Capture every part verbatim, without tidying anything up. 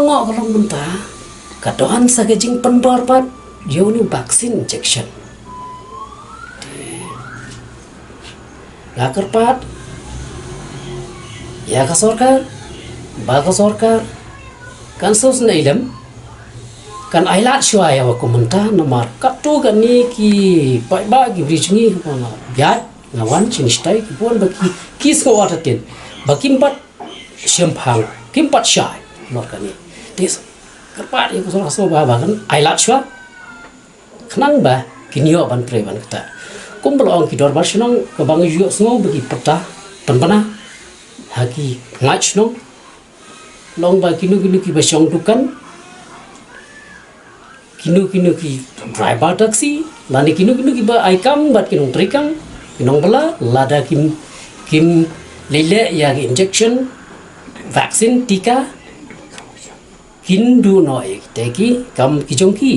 Ngo ka long mynta ka don sa ka jingpynbor pat ïa une u vaccine injection. Nga kyrpad ïa ka sorkar ba ka sorkar kan sngewsynei lem, kan ailad shuwa ïa wa kumta namar katto katne ki paidbah ki briew jong ngi ba nga bieit nga wan shisha ki bun ba ki ki sngew artatien ba kim pat shemphang kim pat shai. Namar kane te kyrpad ïa ka sorkar ba ba kan ailad shuwa. Khnang ba kin ïoh ban trei ban kata. Kumba la ong ki dorbar shnong kaba nga ïohsngew ba ki pyrta pynbna ha ki ngat shnong. La ong ba kino kino kiba shong dukan, kino kino ki driver taxi, lane kino kino kiba ai kam bad ki nongtrei kam, ki nongbylla, lada kim kim leh leh ïa ki injection, vaccine, tika, kin duh noh ïa kita ki kam ki jong ki,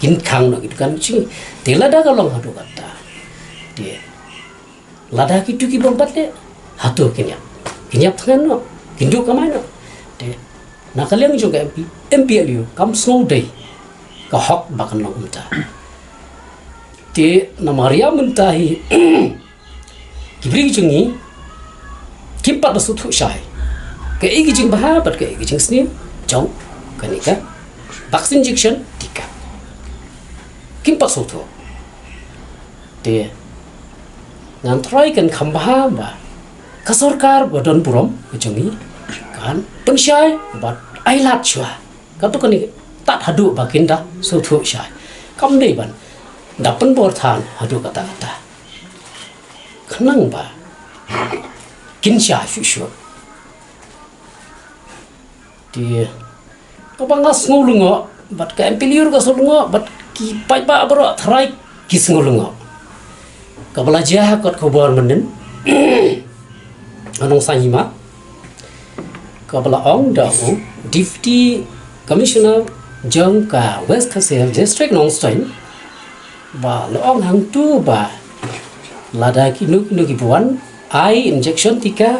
kin khang noh ki dukan ki jong ki. Te lada ka long haduh katta, te lada kitu ki bym pat leh, hato kin ïap, kin ïap thngan noh, kin duh kamai noh. Te na ka liang jong ka MP, MPLU kam sngewdei ka hok ba kan long kumta. Te namar ïa mynta hi ki briew jong ngi kim pat da sngewthuh shai kaei ka jingbha bad kaei ka jingsniew jong kane ka vaccine injection, tika. Kim pat sngewthuh. Te ngan try kan kham bha ba ka sorkar ba don burom ka jong ngi kan pynshai bad ailad shuwa. Kato kane tad haduh ba kin da sngewthuh shai. Kam dei ban da pynbor than haduh katta katta. Khnang ba kin shai shuh shuh. Te kaba nga sngew lyngngoh bad ka MPLU ka sngew lyngngoh bad ki paidbah baroh tharai ki sngew lyngngoh. Kaba la jia ha kot khubor mynnin ha Nongsaiñ Hima, kaba la ong da u Deputy Commissioner jong ka West Khasi Hills District, Nongstoiñ, ba la ong hangtu ba lada kino kino kiba wan ai injection, tika,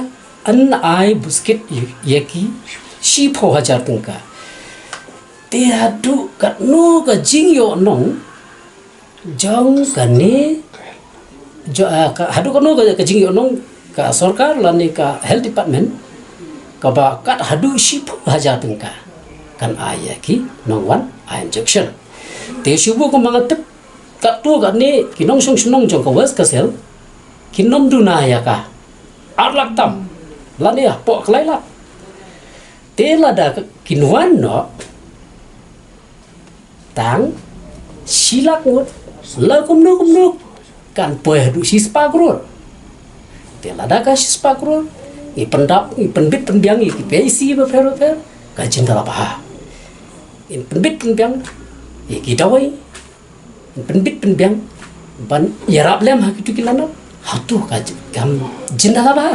yn ai buskit ïa ki shiphew hajar tyngka. Te haduh katno ka jingïohnong jong kane, jo, ah, ka, haduh katno ka, ka jingïohnong ka sorkar lane ka health department kaba kat haduh shiphew hajar tyngka kan ai ïa ki nongwan ai injection. Te shu buh kumba nga tip, katto katne ki nongshong shnong jong ka West Khasi Hills kin ym duna ïa ka ar lak tam lane hapoh ka lai lak. Te lada kin wan noh tang shi lak ngut, la kumno kumno kan poi haduh shispah klur. Te lada ka shispah klur, ngi pyndap, ngi pynbit pynbiang ïa ki PHC bapher bapher, ka jingdala bha. Ngi pynbit pynbiang ïa ki dawai, ngi pynbit pynbiang ban ïarap lem ha kitu ki lanot, hato ka ji-, kam jingdala bha.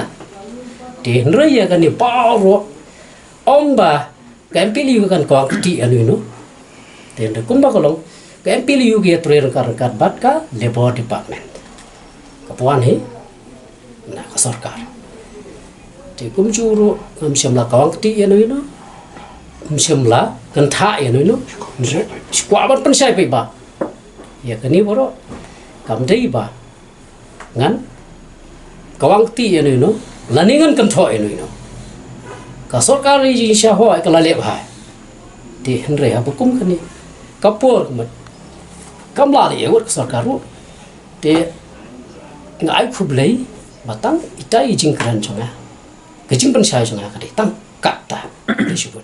Te hynrei ïa kane baroh ong ba ka MPLU kan kawang kti ïano ïano. Te hynrei kumba ka long, ka MPLU ka ïatrei ryngkat ryngkat bad ka Labour Department kaba wan hi na ka sorkar. Te kumjuh ruh ngam shym la kawang kti ïano ïano, ngam shym la kynthah ïano ïano. Shu kwah ban pynshai paidbah. Ïa kane baroh kam dei ba ngan kawang kti ïano ïano lane ngan kynthoh ïano ïano. Ka sorkar ri jingshahoh ka la leh bha. Te hynrei haba kum kane ka por ka mat kam la leh ïa wat ka sorkar ruh. Te nga ai khublei ba tang ita i jingkren jong nga, ka jingpynshai jong nga ka dei tang katta. Khublei shibun.